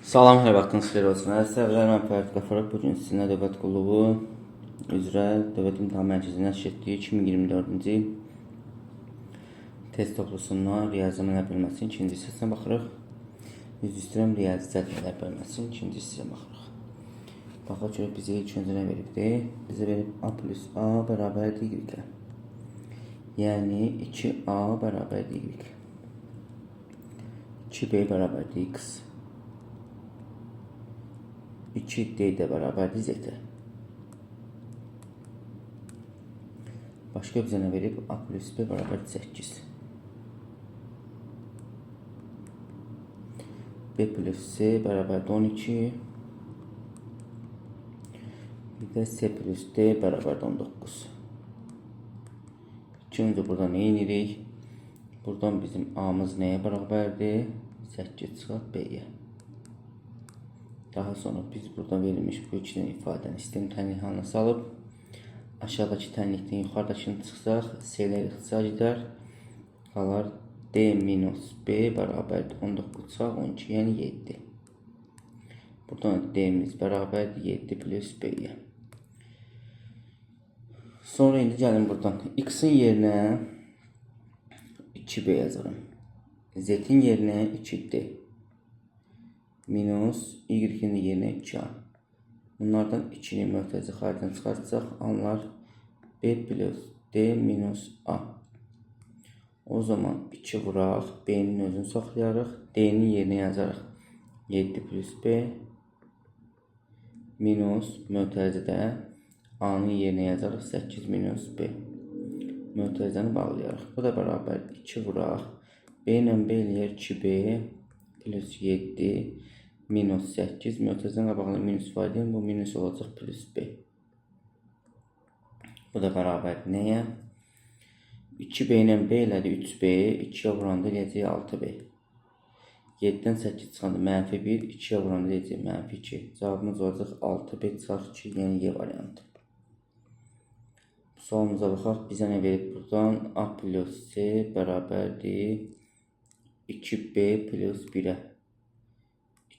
Salam, hər vaxtınız xeyir olsun. Əziz səvlər, mən Fərid Qəfərov. Bu gün sizinlə Dövlət Qulluğu üzrə Dövlət İmtahan Mərkəzinin nəşr etdiyi 2024-cü il test toplusundan riyazi əmələr bölməsinin ikinci hissəsinə baxırıq. Üzr istəyirəm, riyazi cədvəllər bölməsinin ikinci hissəsinə baxırıq. Baxaq görək bizə ilk öncə nə veribdi? Bizə verib A plus A bərabərdir Y-ə. Yəni 2A bərabərdir Y. 2B bərabərdir X. 2D də bərabərdir Z-ə. Başqa bizə nə verib? A plus B bərabərdir 8. B plus C bərabərdir 12. Bir də C plus D bərabərdir 19. İlk öncə burada nə edirik? Buradan bizim A-mız nəyə bərabərdir? 8 çıxaq B-yə. Daha sonra biz buradan verilmiş bu iki dənə ifadəni sistem tənlik halına salıb aşağıdakı tənlikdən yuxarıdakını çıxsaq C-lər ixtisar gedər. Qalar D minus B bərabərdir 19 çıxaq 12, yəni 7. Buradan D-miz bərabərdir 7 plus B-yə. Sonra indi gəlin buradan X-in yerinə 2B yazarım. Z-in yerinə 2D. Minus Y-in yerinə 2A. Bunlardan 2-ni mötərizə xaricdən çıxartsaq, anlar B plus D minus A. O zaman 2 vuraq, B-nin özünü saxlayarıq, D-nin yerinə yazarıq 7 plus B minus mötərizədə A-nın yerinə yazarıq 8 minus B. Mötərizəni bağlayarıq. Bu da bərabər 2 vuraq. B ilə B eləyər 2B plus 7 minus 8. Mötərizənin qabağında minus var idi. Bu minus olacaq plus B. Bu da bərabər nəyə? 2B ilə B elədi 3B. 2-yə vuranda eləyəcək 6B. 7-dən 8 çıxanda mənfi 1, 2-yə vuranda eləyəcək mənfi 2. Cavabımız olacaq 6B çıxaq 2, yəni Y variantı. Sualımıza baxaq. Bizə nə verib buradan? A plus C bərabərdir 2B plus 1-ə.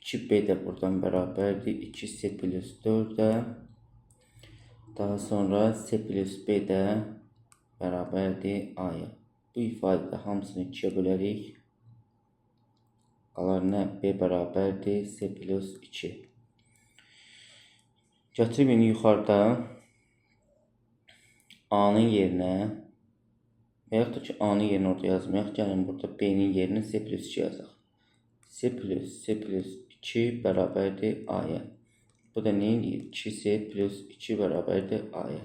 2B də buradan bərabərdir 2C plus 4-ə. Daha sonra C plus B də bərabərdir A-ya. Bu ifadədə hamısını 2-yə bölərik. Qalar nə? B bərabərdir C plus 2. Gətirib indi yuxarıda A-nın yerinə və yaxud da ki, A-nın yerinə orada yazmayaq. Gəlin burada B-nin yerinə C plus 2 yazaq. C plus C plus 2 bərabərdir A-ya. Bu da nə eləyir? 2C plus 2 bərabərdir A-ya.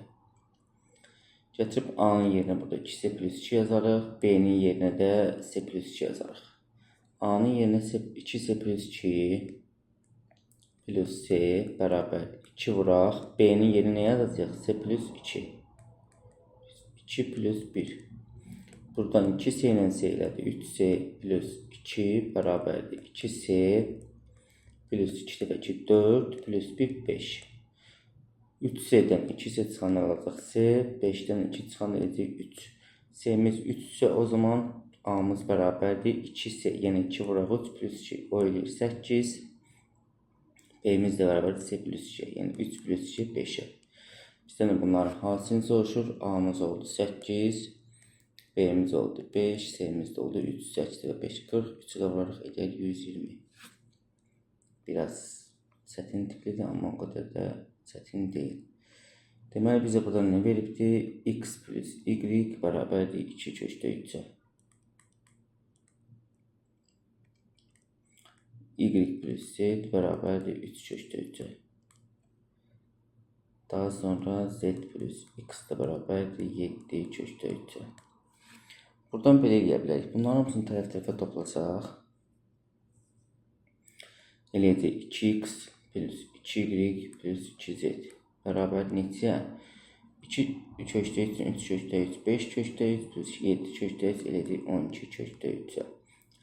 Gətirib A-nın yerinə burada 2C plus 2 yazarıq. B-nin yerinə də C plus 2 yazarıq. A-nın yerinə 2C plus 2 plus C bərabər 2 vuraq. B-nin yerinə nə yazacaq? C plus 2. 2 plus 1. Buradan 2C ilə C elədi. 3C plus 2 bərabərdir 2C plus 2 dəfə 2, 4 plus 1, 5. 3C-dən 2C çıxanda qalacaq C, 5-dən 2 çıxanda eləyəcək 3. C-miz 3 isə o zaman A-mız bərabərdir 2C, yəni 2 vuraq 3 plus 2, o eləyir 8. B-miz də bərabərdir C plus 2, yəni 3 plus 2, 5-ə. Bizdən də bunların hasilini soruşur. A-mız oldu 8, B-miz oldu 5, C-miz də oldu 3, 8 və 5, 40, 3-ü də vuraraq eləyər 120. Biraz çətin tiplidir, amma o qədər də çətin deyil. Deməli, bizə burada nə veribdi? X plus Y bərabərdir 2 kökdə 3-ə. Y plus Z bərabərdir 3 kökdə 3-ə. Daha sonra Z plus X də bərabərdir 7 kökdə 3-ə. Buradan belə eləyə bilərik. Bunların hamısını tərəf-tərəfə toplasaq, eləyəcək 2x plus 2y plus 2z bərabər neçəyə? 2 kökdə 3, 3 kökdə 3, 5 kökdə 3 plus 7 kökdə 3 eləyəcək 12 kökdə 3-ə.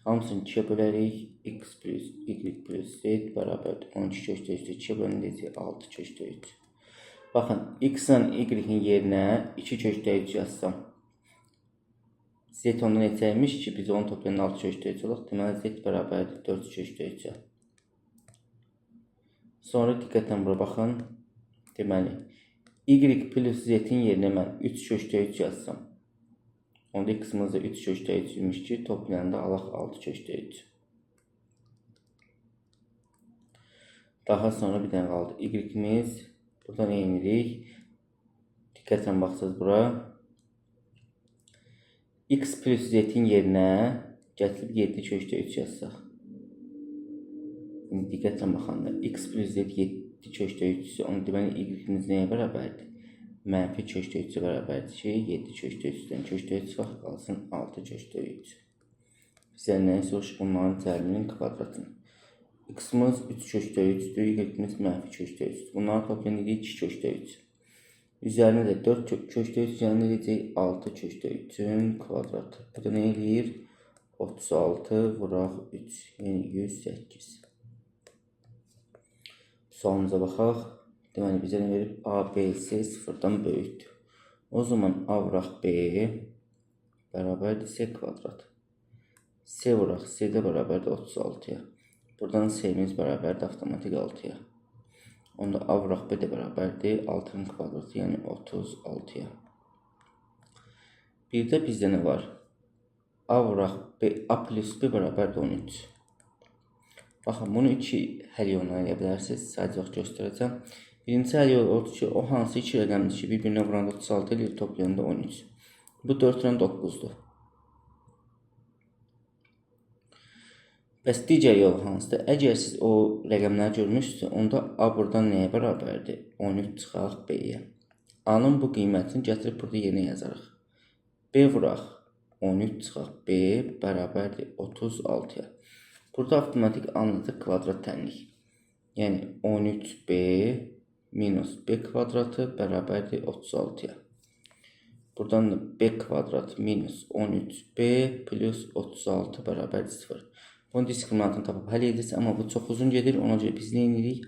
Hamısını 2-yə bölərik. X plus Y plus Z bərabərdir 12 kökdə 3-ə 2-yə böləndə eləyəcək 6 kökdə 3. Baxın, X-in Y-in yerinə 2 kökdə 3 yazsam, Z ondan neçəymiş ki, biz onu toplayanda 6 kökdə 3 olaq. Deməli, Z bərabərdir 4 kökdə 3-ə. Sonra diqqətlə bura baxın. Deməli, Y plus Z-in yerinə mən 3 kökdə 3 yazsam. Onda x-imiz də 3 kökdə 3 imiş ki, toplayanda alaq 6 kökdə 3. Daha sonra bir dənə qaldı. Y-imiz, buradan eynirik. Diqqətlə baxsaz bura. X plus Z-in yerinə gətirib 7 kökdə 3 yazsaq. İndi diqqətlə baxanda X plus Z 7 kökdə 3 ise, onu deməli Y-imiz nəyə bərabərdir? Mənfi kökdə 3-ə bərabərdir ki, 7 kökdə 3-dən kökdə 3 vaxt qalsın 6 kökdə 3. Bizə nəyi soruşur? Bunların cəminin kvadratını. X-imiz 3 kökdə 3-dür, Y-imiz mənfi kökdə 3-dür. Bunları toplayanda 2 kökdə 3. Üzərinə də 4 kökdə 3 yəni edəcək 6 kökdə 3-ün kvadratı. Bu da nə eləyir? 36 vuraq 3, yəni 108. Sualımıza baxaq. Deməli, bizə nə verib? A, B, C sıfırdan böyükdür. O zaman A vuraq B bərabərdir C kvadrat. C vuraq C də bərabərdir 36-ya. Buradan C-miz bərabərdir avtomatik 6-ya. Onda A vuraq B də bərabərdir 6-nın kvadratı, yəni 36-ya. Bir də bizdə nə var? A vuraq B, A plus B bərabərdir 13. Baxın, bunu iki həll yoluna eləyə bilərsiniz. Sadəcə olaraq göstərəcəm. Birinci həll yolu odur ki, o hansı iki rəqəmdir ki, bir-birinə vuranda 36 eləyir, toplayanda 13. Bu 4 ilə 9-dur. Bəs digər yol hansıdır? Əgər siz o rəqəmləri görmüşsünüz, onda A buradan nəyə bərabərdir? 13 çıxaq B-yə. A-nın bu qiymətini gətirib burada yerinə yazarıq. B vuraq 13 çıxaq B bərabərdir 36-ya. Burada avtomatik anladı kvadrat tənlik. Yəni 13B minus B kvadratı bərabərdir 36-ya. Buradan da B kvadrat minus 13B plus 36 bərabərdir 0. Bunun diskriminantını tapıb həll edəcəyik, amma bu çox uzun gedir. Ona görə biz nə edirik?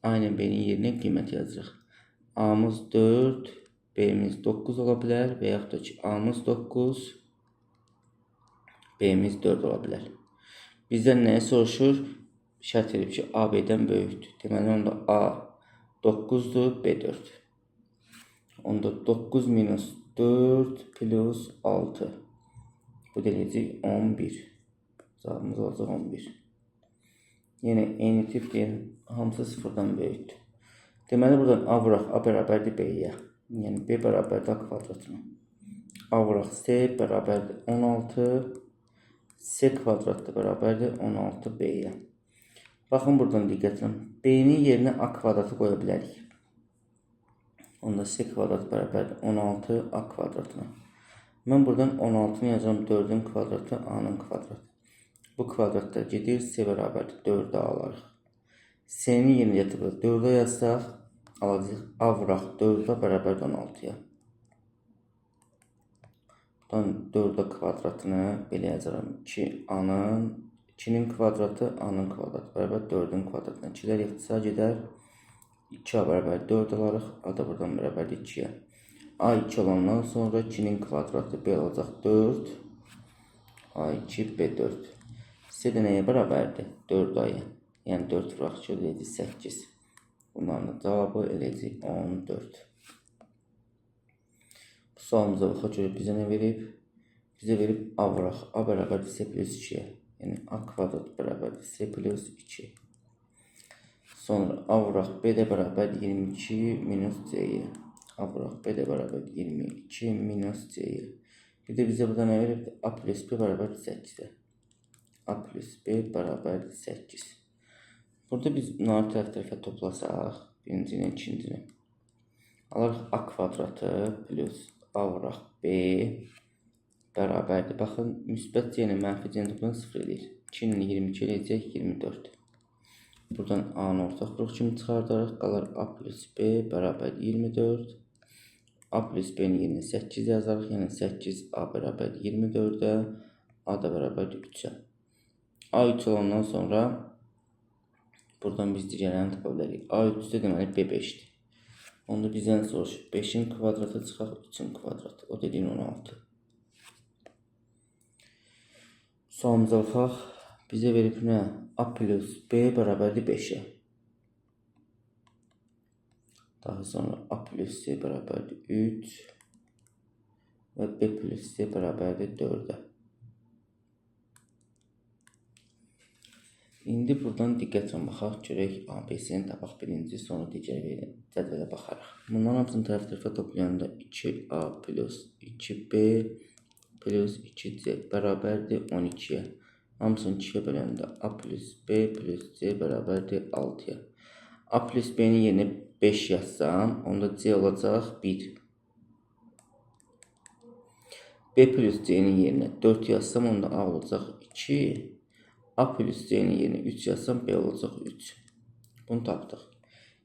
A ilə B-nin yerinə qiymət yazırıq. A-mız 4, B-miz 9 ola bilər və yaxud da ki, A-mız 9, B-miz 4 ola bilər. Bizdən nəyi soruşur? Şərt edib ki, A B-dən böyükdür. Deməli, onda A 9-dur, B 4. Onda 9 minus 4 plus 6. Bu da eləyəcək 11. Cavabımız olacaq 11. Yenə eyni tip deyil, hamısı sıfırdan böyükdür. Deməli, buradan A vuraq A bərabərdir B-yə. Yəni, B bərabərdir A kvadratına. A vuraq C bərabərdir 16. C kvadrat da bərabərdir 16 B-yə. Baxın, buradan diqqətlə. B-nin yerinə A kvadratı qoya bilərik. Onda C kvadrat bərabərdir 16 A kvadratına. Mən buradan 16-nı yazacağam 4-ün kvadratı A-nın kvadratı. Bu kvadratda gedir, C bərabərdir 4-ə alarıq. C-nin yerinə gətirib 4-ə yazsaq, alacaq A vuraq 4-ə bərabərdir 16-ya. Buradan 4-ə kvadratını belə yazaram. 2 A-nın, 2-nin kvadratı A-nın kvadratı bərabər 4-ün kvadratına. 2-lər ixtisar gedər. 2A bərabər 4 alarıq. A da buradan bərabərdir 2-yə. A 2 olandan sonra 2-nin kvadratı B olacaq 4. A2 B4. C də nəyə bərabərdir? 4A-ya. Yəni 4 vuraq 2 eləyəcək 8. Bunların da cavabı eləyəcək 14. Bu sualımıza baxaq görək bizə nə verib? Bizə verib A vuraq. A bərabərdir C plus 2-yə. Yəni A kvadrat bərabərdir C plus 2. Sonra A vuraq B də bərabərdir 22 minus C-yə. A vuraq B də bərabərdir 22 minus C-yə. Bir də bizə burada nə verib? A plus B bərabərdir 8-ə. A plus B bərabərdir 8. Burada biz bunları tərəf-tərəfə toplasaq, birinci ilə ikincini. Alırıq A kvadratı plus A vuraq B bərabərdir. Baxın, müsbət C ilə mənfi C-ni toplayanda 0 eləyir. 2 ilə 22 eləyəcək 24. Buradan A-nı ortaq vuruq kimi çıxardarıq. Qalar A plus B bərabərdir 24. A plus B-nin yerinə 8 yazarıq. Yəni 8A bərabərdir 24-ə. A da bərabərdir 3-ə. A 3 olandan sonra buradan biz digərlərini tapa bilərik. A 3-də deməli B 5-dir. Onda bizdən soruşur. 5-in kvadratı çıxaq 3-ün kvadratı. O dediyin 16. Sualımıza baxaq. Bizə verib nə? A plus B bərabərdir 5-ə. Daha sonra A plus C bərabərdir 3 və B plus C bərabərdir 4-ə. İndi buradan diqqətlə baxaq, görək A, B-sini tapaq birinci, sonra digər cədvələ baxarıq. Bunların hamısını tərəf-tərəfə toplayanda 2A plus 2B plus 2C bərabərdir 12-yə. Hamısını 2-yə böləndə A plus B plus C bərabərdir 6-ya. A plus B-nin yerinə 5 yazsam, onda C olacaq 1. B plus C-nin yerinə 4 yazsam, onda A olacaq 2. A plus C-nin yerinə 3 yazsam, B olacaq 3. Bunu tapdıq.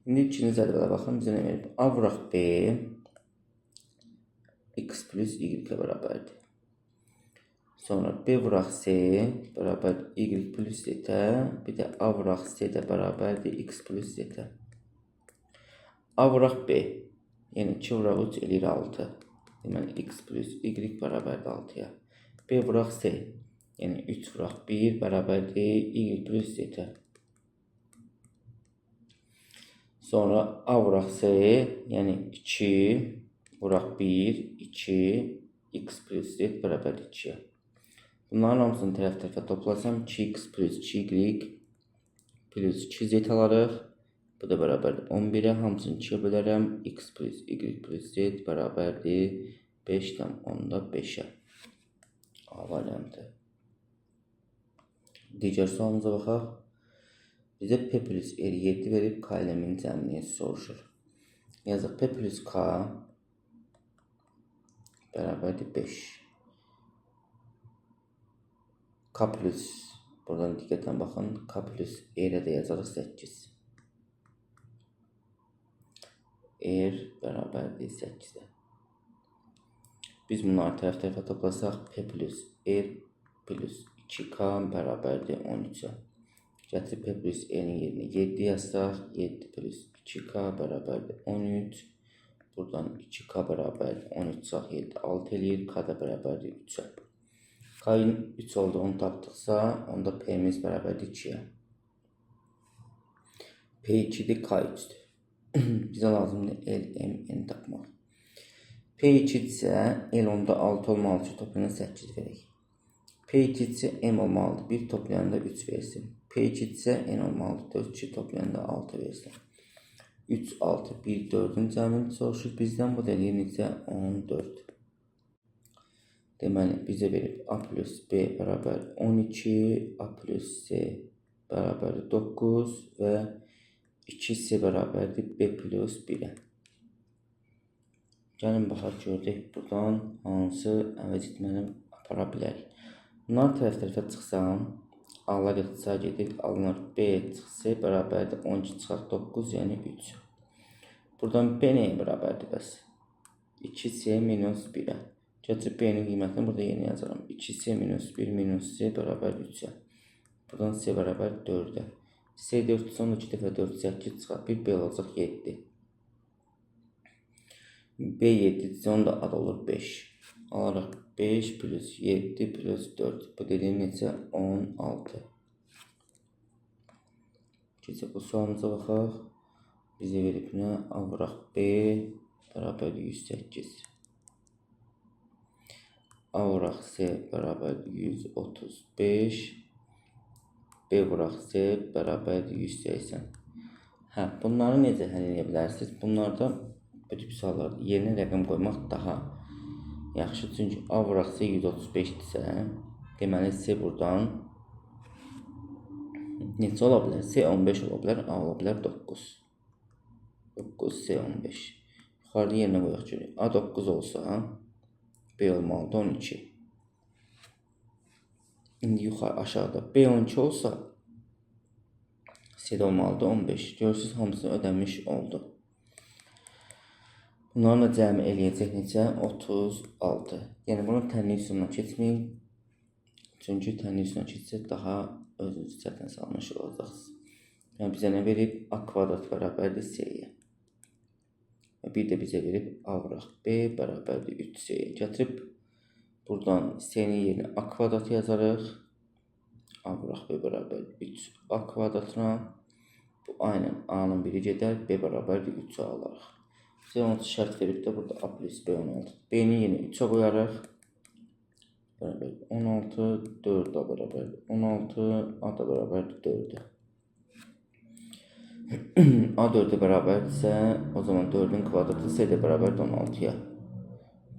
İndi ikinci cədvələ baxın, bizə nə verib? A vuraq B, X plus Y-ə bərabərdir. Sonra B vuraq C bərabər Y plus Z-ə, bir də A vuraq C də bərabərdir X plus Z-ə. A vuraq B, yəni 2 vuraq 3 eləyir 6. Deməli, X plus Y bərabərdir 6-ya. B vuraq C, yəni 3 vuraq 1 bərabərdir Y plus Z-ə. Sonra A vuraq C, yəni 2 vuraq 1, 2, X plus Z bərabərdir 2-yə. Bunların hamısını tərəf-tərəfə toplasam 2x plus 2y plus 2z alarıq. Bu da bərabərdir 11-ə. Hamısını 2-yə bölərəm. X plus Y plus Z bərabərdir 5,5-ə. A variantı. Digər sualımıza baxaq. Bizə P plus R 7 verib K ilə M-in cəmini soruşur. Yazıq P plus K bərabərdir 5. K plus, buradan diqqətlə baxın, K plus R-ə də yazarıq 8. R bərabərdir 8-ə. Biz bunları tərəf-tərəfə toplasaq, P plus R plus 2K bərabərdir 13-ə. Gətirib P plus R-in yerinə 7 yazsaq, 7 plus 2K bərabərdir 13. Buradan 2K bərabərdir 13 çıxaq 7, 6 eləyir, K da bərabərdir 3-ə. K-ın 3 olduğunu tapdıqsa, onda P-miz bərabərdir 2-yə. P 2-dir, K 3-dür. Bizə lazımdır L, M, N tapmaq. P 2-dirsə, L onda 6 olmalı ki, toplayanda 8 verək. P 2-dirsə, M olmalıdır. 1 toplayanda 3 versin. P 2-dirsə, N olmalıdır. 4 2 toplayanda 6 versin. 3, 6, 1, 4-ün cəmini soruşur bizdən. Bu da eləyir necə? 14. Deməli, bizə verib A plus B bərabər 12, A plus C bərabər 9 və 2C bərabərdir B plus 1-ə. Gəlin baxaq gördük buradan hansı əvəz etməni apara bilərik. Bunlar tərəf-tərəfə çıxsam, A-lar ixtisar gedir, alınır B çıx C bərabərdir 12 çıxaq 9, yəni 3. Buradan B nəyə bərabərdir bəs? 2C minus 1-ə. Gətirib B-nin qiymətini burada yeni yazaram. 2C minus 1 minus C bərabər 3-ə. Buradan C bərabər 4-ə. C 4 sonra 2 dəfə 4 8 çıxar. 1 B olacaq 7. B 7-dirsə onda ad olur 5. Alarıq 5 plus 7 plus 4. Bu dediyim neçə? 16. Keçək bu sualımıza baxaq. Bizə verib nə? A vuraq B bərabər 108. A vuraq C bərabərdir 135. B vuraq C bərabərdir 180. Hə, bunları necə həll edə bilərsiniz? Bunlarda bu tip suallarda yerinə rəqəm qoymaq daha yaxşı. Çünki A vuraq C 135-dirsə, deməli C buradan neçə ola bilər? C 15 ola bilər, A ola bilər 9. 9, C 15. Yuxarıda yerinə qoyaq görək. A 9 olsa, B olmalıdır 12. İndi yuxarı aşağıda B 12 olsa, C də olmalıdır 15. Görürsünüz, hamısını ödəmiş oldu. Bunların da cəmi eləyəcək neçə? 36. Yəni bunu tənlik üsuluna keçməyin. Çünki tənlik üsuluna keçsə daha özünüzü çətin salmış olacaqsınız. Yəni bizə nə verib? A kvadrat bərabərdir C-yə. Və bir də bizə verib A vuraq B bərabərdir 3C-yə. Gətirib buradan C-nin yerinə A kvadratı yazarıq. A vuraq B bərabər 3 A kvadratına. Bu Bu A ilə A-nın biri gedər, B bərabərdir 3A alarıq. Bizə 16 şərt verib də burada A plus B 16. B-nin yerinə 3-ə qoyarıq. Bərabərdir 16, 4A bərabərdir 16, A da bərabərdir 4-ə. A 4-ə bərabərdirsə, o zaman 4-ün kvadratı C də bərabərdir 16-ya.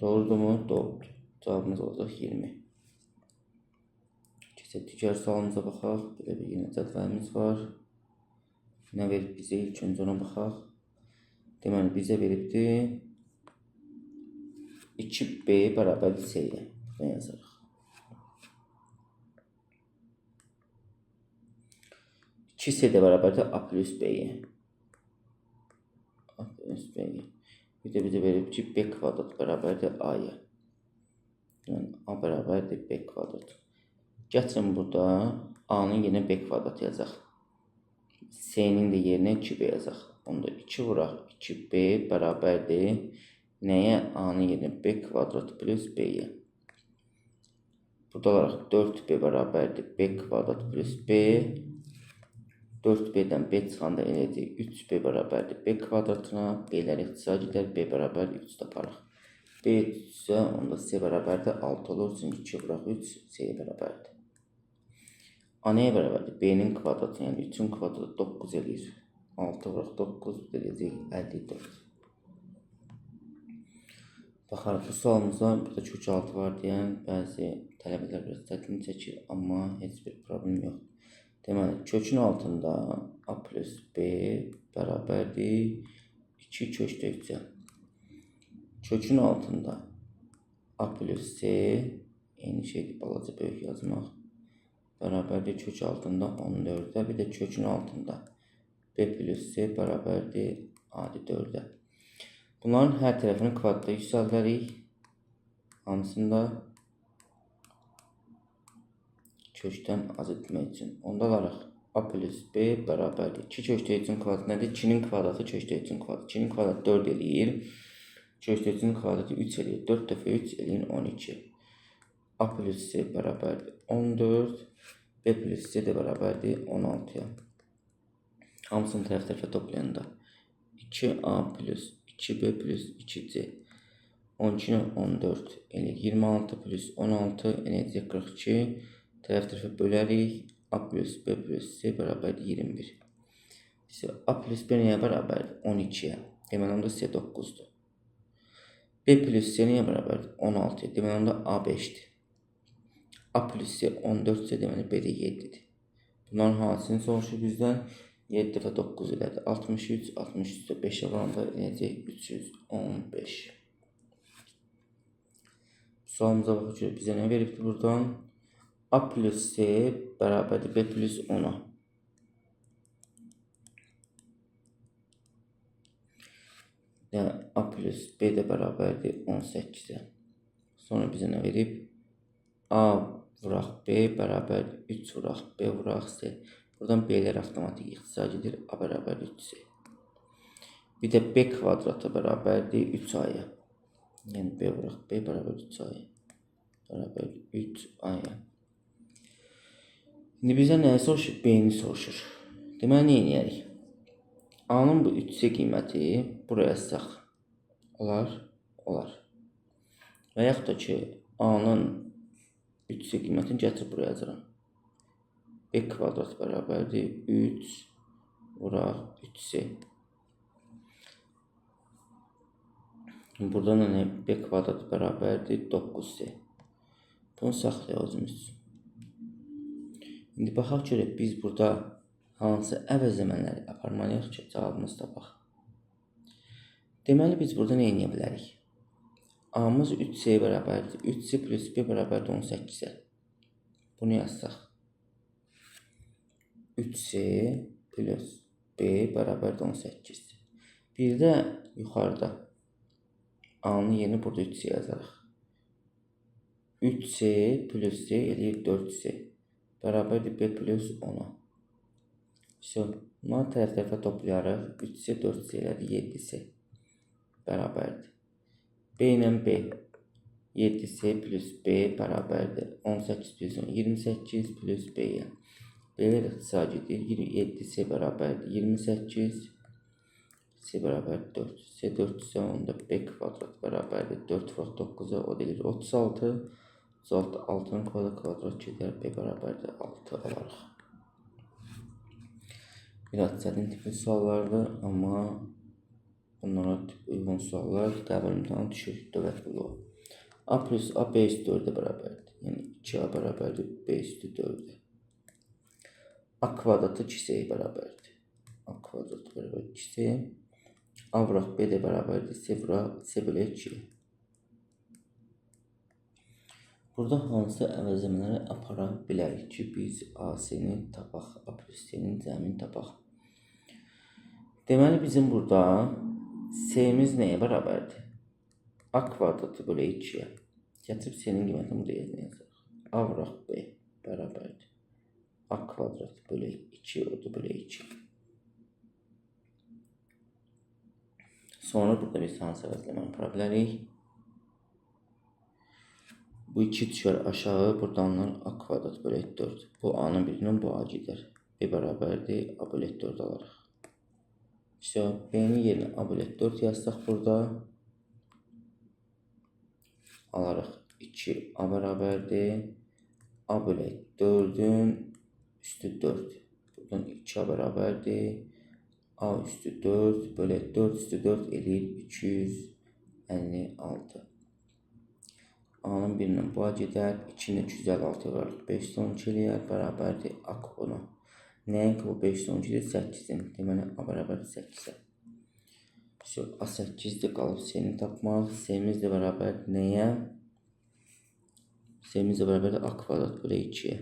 Doğrudurmu? Doğrudur. Cavabımız olacaq 20. Keçək digər sualımıza baxaq. Belə bir yenə cədvəlimiz var. Nə verib bizə? İlk öncə ona baxaq. Deməli, bizə veribdi 2B bərabərdir C-yə. Buradan yazarıq. 2C də bərabərdir A plus B-yə. A plus B-yə. Bir də bizə verib ki, B kvadrat bərabərdir A-ya. Yəni, A bərabərdir B kvadrat. Gətirin burada A-nın yerinə B kvadrat yazaq. C-nin də yerinə 2B yazaq. Onda 2 vuraq 2B bərabərdir. Nəyə? A-nın yerinə B kvadrat plus B-yə. Burada olaraq 4B bərabərdir B kvadrat plus B. 4B-dən B çıxanda eləyəcək 3B bərabərdir B kvadratına. B-lər ixtisar gedər. B bərabərdir 3 taparıq. B 3-sə onda C bərabərdir 6 olur. Çünki 2 vuraq 3 C-yə bərabərdir. A nəyə bərabərdir? B-nin kvadratı, yəni 3-ün kvadratı 9 eləyir. 6 vuraq 9 eləyəcək 54. Baxarıq bu sualımıza. Burada kök 6 var deyən bəzi tələbələr biraz çətin çəkir, amma heç bir problem yoxdur. Deməli, kökün altında A plus B bərabərdir 2 kökdə 3-ə. Kökün altında A plus C, eyni şeydir, balaca böyük yazmaq, bərabərdir kök altında 14-ə. Bir də kökün altında B plus C bərabərdir adi 4-ə. Bunların hər tərəfini kvadrata yüksəldərik. Hamısını da kökdən az etmək üçün. Onda alarıq A plus B bərabərdir 2 kökdə 3-ün kvadratı nədir? 2-nin kvadratı kökdə 3-ün kvadratı. 2-nin kvadratı 4 eləyir. Kökdə 3-ün kvadratı 3 eləyir. 4 dəfə 3 eləyir 12. A plus C bərabərdir 14. B plus C də bərabərdir 16-ya. Hamısını tərəf tərəfə toplayanda 2A plus 2B plus 2C 12 ilə 14 eləyir 26 plus 16 eləyəcək 42. Tərəf tərəfə bölərik. A plus B plus C bərabərdir 21. A plus B nəyə bərabərdir? 12-yə. Deməli onda C 9-dur. B plus C nəyə bərabərdir? 16-ya. Deməli onda A 5-dir. A plus C 14 isə deməli B də 7-dir. Bunların hansını soruşur bizdən? 7 dəfə 9 elədi. 63, 63-də 5-ə vuranda eləyəcək 315. Sualımıza baxaq ki, bizə nə veribdir buradan? A plus C bərabərdir B plus 10-a. Yəni A plus B də bərabərdir 18-ə. Sonra bizə nə verib? A vuraq B bərabərdir 3 vuraq B vuraq C. Buradan B-lər avtomatik ixtisar gedir. A bərabərdir 3C. Bir də B kvadratı bərabərdir 3A-ya. Yəni B vuraq B bərabərdir 3A-ya. Bərabərdir 3A-ya. İndi bizə nəyi soruşur? B-ni soruşur. Deməli, nə edərik? A-nın bu 3C qiyməti buraya yazsaq. Olar? Olar. Və yaxud da ki, A-nın 3C qiymətini gətirib buraya yazıram. B kvadrat bərabərdir 3 vuraq 3C. Buradan da nə? B kvadrat bərabərdir 9C. Bunu saxlayaq özümüz üçün. İndi baxaq görək biz burada hansı əvəzləmələri aparmalıyıq ki, cavabımızı tapaq. Deməli, biz burada nə edə bilərik? A-mız 3C bərabərdir. 3C plus B bərabərdir 18-ə. Bunu yazsaq. 3C plus B bərabərdir 18. Bir də yuxarıda A-nın yerinə burada 3C yazarıq. 3C plus C eləyir 4C. Bərabərdir B plus 10-a. So, bunları tərəf tərəfə toplayarıq. 3C, 4C elədi 7C. Bərabərdir. B ilə B. 7C plus B bərabərdir. 18 plus 10, 28 plus B-yə. B-lər ixtisar gedir. 7C bərabərdir 28. C bərabər 4. C 4 isə onda B kvadrat bərabərdir 4 vuraq 9-a, o da eləyir 36. 36 6-nın kvadrat gedər, B bərabərdir 6 alarıq. Biraz çətin tipli suallardır, amma bunlara uyğun suallar qəbul imtahanı düşür dövlət qulluğu. A plus A B üstü 4-ə bərabərdir. Yəni 2A bərabərdir B üstü 4-ə. A kvadratı 2C bərabərdir. A kvadratı bərabər 2C. A vuraq B də bərabərdir C vuraq C bölü 2. Burada hansı əvəzləmələri apara bilərik ki, biz AC-ni tapaq, A plus C-nin cəmini tapaq. Deməli, bizim burada C-miz nəyə bərabərdir? A kvadratı bölü 2-yə. Gətirib C-nin qiymətini burada yazaq. A vuraq B bərabərdir. A kvadrat bölü 2, o da bölü 2. Sonra burada biz hansı əvəzləməni apara bilərik? Bu 2 düşər aşağı, buradan A kvadrat bölü 4. Bu A-nın birindən bu A gedər. B bərabərdir, A bölü 4 alarıq. İşte B-nin yerinə A bölü 4 yazsaq burada. Alarıq 2A bərabərdir. A bölü 4-ün üstü 4. Buradan 2A bərabərdir. A üstü 4 bölü 4 üstü 4 eləyir 256. A-nın birindən bu A gedər. 2-ni 256 var. 512 eləyər. Bərabərdir A kubuna. Nəyin kubu 512-dir? 8-in. Deməli, A bərabərdir 8-ə. A 8-dir, qalıb C-ni tapmaq. C-miz də bərabərdir nəyə? C-miz də bərabərdir A kvadrat bölü 2-yə.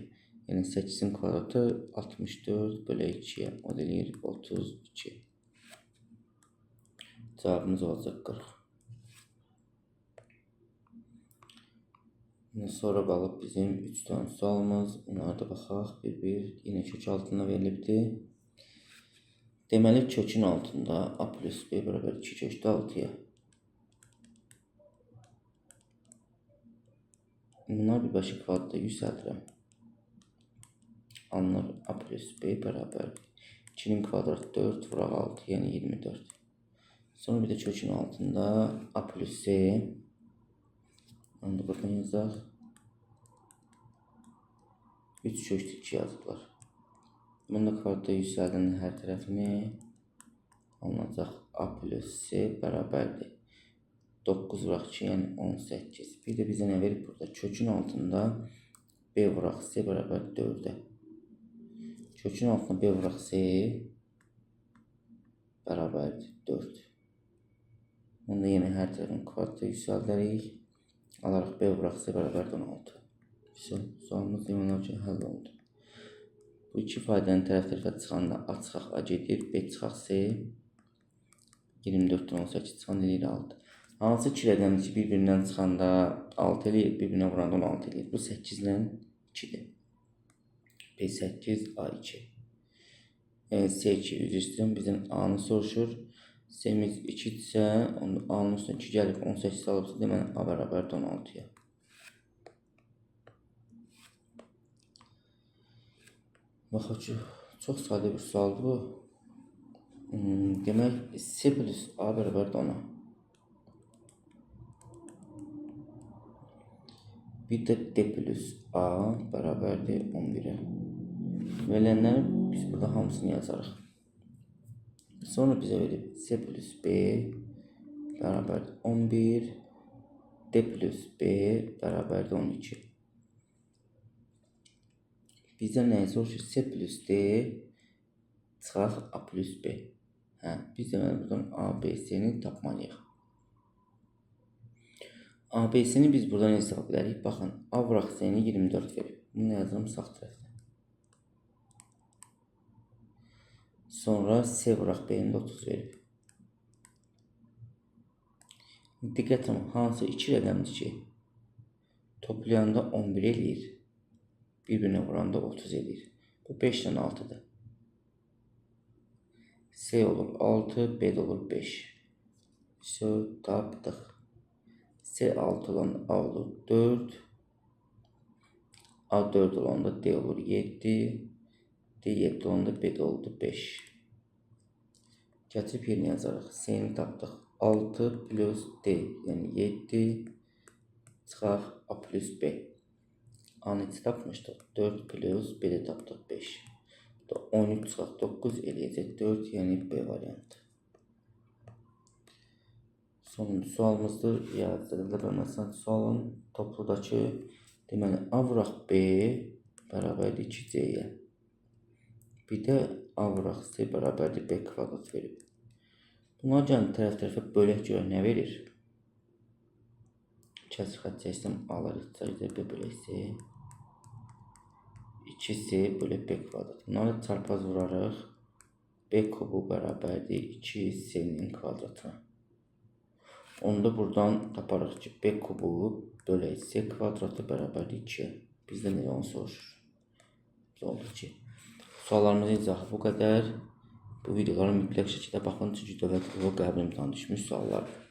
Yəni 8-in kvadratı 64 bölü 2-yə. O da eləyir 32. Cavabımız olacaq 40. Sonra qalıb bizim 3 dənə sualımız. Onlara da baxaq. Bir-bir. Yenə kök altında verilibdir. Deməli, kökün altında A plus B bərabər 2 kökdə 6-ya. Bunlar birbaşa kvadratda yüksəldirəm. Alınır A plus B bərabər 2-nin kvadratı 4 vuraq 6, yəni 24. Sonra bir də kökün altında A plus C. Onu da buradan yazaq. 3 kökdə 2 yazıblar. Bunu da kvadratda yüksəldən hər tərəfini alınacaq A plus C bərabərdir. 9 vuraq 2, yəni 18. Bir də bizə nə verib burada? Kökün altında B vuraq C bərabər 4-ə. Kökün altında B vuraq C bərabərdir 4. Bunu da yenə hər tərəfini kvadratda yüksəldərik. Alaraq B vuraq C bərabərdir 16. Sualımız demək olar ki, həll oldu. Bu iki ifadənin tərəf-tərəfə çıxanda A çıxaq A gedir, B çıxaq C. 24-dən 18 çıxanda eləyir 6. Hansı iki rəqəmdir ki, bir-birindən çıxanda 6 eləyir, bir-birinə vuranda 16 eləyir. Bu 8 ilə 2-dir. B8, A2. C2 üzr istəyirəm, bizdən A-nı soruşur. C-miz 2-dirsə, onda A-nın üstünə 2 gəlib 18 alıbsa, deməli A bərabərdir 16-ya. Baxaq ki, çox sadə bir sualdır bu. Demək, C plus A bərabərdir 10-a. Bir də D plus A bərabərdir 11-ə. Verilənləri biz burada hamısını yazarıq. Sonra bizə verib C plus B bərabərdir 11, D plus B bərabərdir 12. Bizdən nəyi soruşur? C plus D çıxaq A plus B. Hə, biz deməli buradan A, B, C-ni tapmalıyıq. A, B, C-ni biz buradan hesab bilərik. Baxın, A vuraq C-ni 24 verib. Bunu yazıram sağ tərəfdə. Sonra C vuraq B-ni də 30 verib. Diqqət edin, hansı iki rəqəmdir ki, toplayanda 11 eləyir, bir-birinə vuranda 30 eləyir. Bu 5 ilə 6-dır. C olur 6, B də olur 5. So, tapdıq. C 6 olanda A olur 4. A 4 olanda D olur 7. D 7 olanda B də oldu 5. Gətirib yerinə yazarıq. C-ni tapdıq. 6 plus D, yəni 7 çıxaq A plus B. A-nı neçə tapmışdıq? 4 plus B də tapdıq 5. Bu da 13 çıxaq 9 eləyəcək 4, yəni B variantı. Sonuncu sualımızdır. Riyaziyyatda bölməsinə sualın topludakı, deməli A vuraq B bərabərdir 2C-yə. Bir də A vuraq C bərabərdir B kvadrat verib. Bunlar gəlin tərəf-tərəfə bölək görək nə verir? Kəsr xətt çəksəm A-lar ixtisar B bölək C. 2C bölək B kvadrat. Bunları çarpaz vurarıq. B kubu bərabərdir 2C-nin kvadratına. Onu da buradan taparıq ki, B kubu bölək C kvadratı bərabərdir 2-yə. Bizdən elə onu soruşur. Oldu ki. Suallarımızın izahı bu qədər. Bu videolara mütləq şəkildə baxın, çünki dövlət qəbul imtahanı düşmüş suallardır.